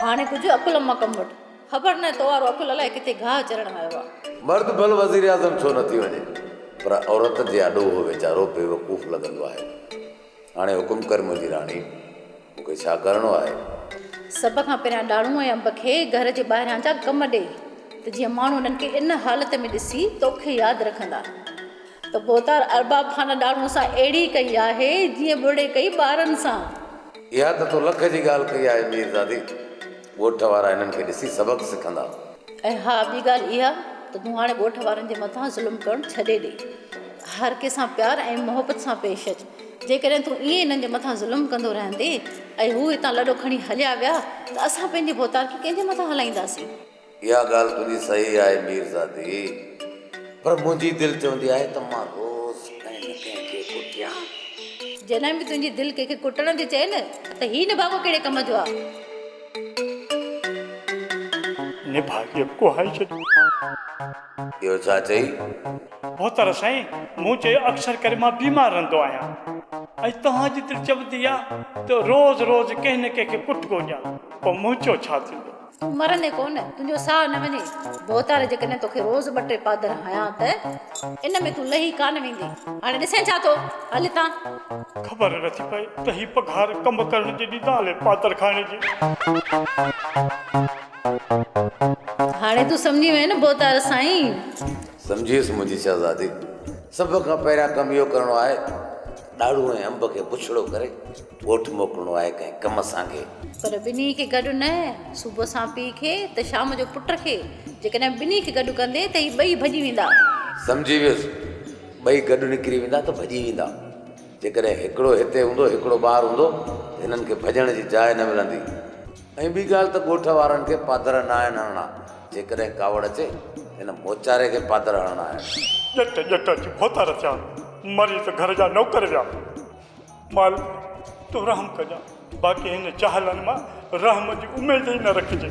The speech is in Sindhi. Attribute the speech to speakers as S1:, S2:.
S1: هاڻي ڪجهه عقل مان ڪم وٺ. خبر ناهي تو وارو عقل الائي ڪٿي گاهه چرڻ آيو آ.
S2: مرد ڀل وزيراعظم ڇو نه ٿي وڃي پر عورت جي آڏو اهو ويچارو بيوقوف لڳندو آهي. هاڻي حڪم ڪر منهنجي راڻي، مون کي ڇا ڪرڻو آهي؟
S1: سڀ کان پهريان ڏاڙهون ۽ انب کي گهر جي ٻاهريان جا ڪم ڏي ته جيئن ماڻهو انهن کي ان حالت ۾ ڏسي توکي ياد رکندا ته ڀوتار ارباب خان ڏاڙهون سان اهڙي ڪئي آهي جيئن ٻرڙي ڪئي ٻارن سان.
S2: اها ته تو لک جي ڳالهه ڪئي آهي ميرزادي، ڳوٺ وارا هنن کي ڏسي سبق سکندا.
S1: ۽ ها ٻي ڳالهه اها ته تون هاڻي ڳوٺ وارن جي مٿان ظلم ڪرڻ ڇڏي ڏي. هر ڪنهن سان پيار ۽ محبت سان پيش اچ. جيڪڏهن تون ائين انهن جي مٿان ظلم ڪندو رهندين ۽ هو هتان لڏو کڻي هليا ويا ته اسان پنهنجي ڀوتارڪي ڪنهن جي مٿان هلائينداسين؟
S2: اها ڳالهه تنهنجي صحيح آهي ميرزادي، پر منهنجي دل چوندي آهي ته مان روز ڪنهن نه ڪنهن کي ڪٽيان.
S1: جڏهن به تنهنجي دل ڪنهن کي ڪٽڻ جي چئي نه ته هي نڀاڳو ڪهڙي ڪم جو آ.
S3: نڀاڳي به ڪهائي ڇڏيو.
S2: اهو ڇا چئي؟
S3: ڀوتر سائين، مون چيو اڪثر ڪري مان بيمار رهندو آهيان ۽ توهان جي دل چوندي آ ته روز روز ڪنهن نه ڪنهن کي ڪٽڪو ڏيان، پوء منهنجو ڇا ٿيندو؟
S1: تون مرندين ڪونه، تنهنجو ساهه نه وڃي. ڀوتار جيڪڏهن توکي روز ٻه ٽي پادر هنيان ته ان ۾ تون لهي ڪانه ويندين. هاڻي ڏسين ڇا ٿو؟ هل هتان.
S3: خبر نٿي پئي ته هي پگهار ڪم ڪرڻ جي ڏيندا الائي پادر کائڻ جي.
S1: هاڻي تون سمجهي وئين نه ڀوتار سائين.
S2: سمجهي ويس منهنجي شهزادي. سڀ کان پهريان ڪم اهو ڪرڻو آهي ته ڏاڙهون ۽ انب کي بڇڙو ڪري ڳوٺ موڪلڻو آهي ڪنهن ڪم سانگي.
S1: پر ٻنهي کي گڏ نه، صبح سان پيء کي ته شام جو پٽ کي. جيڪڏهن ٻنهي کي گڏ ڪندين ته هي ٻئي ڀڄي ويندا.
S2: سمجهي ويس، ٻئي گڏ نڪري ويندا ته ڀڄي ويندا. جيڪڏهن هڪڙو هتي هوندو هڪڙو ٻاهر هوندو ته هنن کي ڀڄڻ جي جاء نه ملندي. ۽ ٻي ڳالهه ته ڳوٺ وارن کي پادر ناهن هڻڻا، جيڪڏهن ڪاوڙ اچي ته هن موچاري کي پادر هڻڻا آهن.
S3: ڄٽ ڄٽ اچي ڀوتار ٿيا، مري ته گهر جا نوڪر ويا. مالڪ تون رحم ڪجان، باقي هن جاهلن مان رحم جي اميد ئي نه رکجي.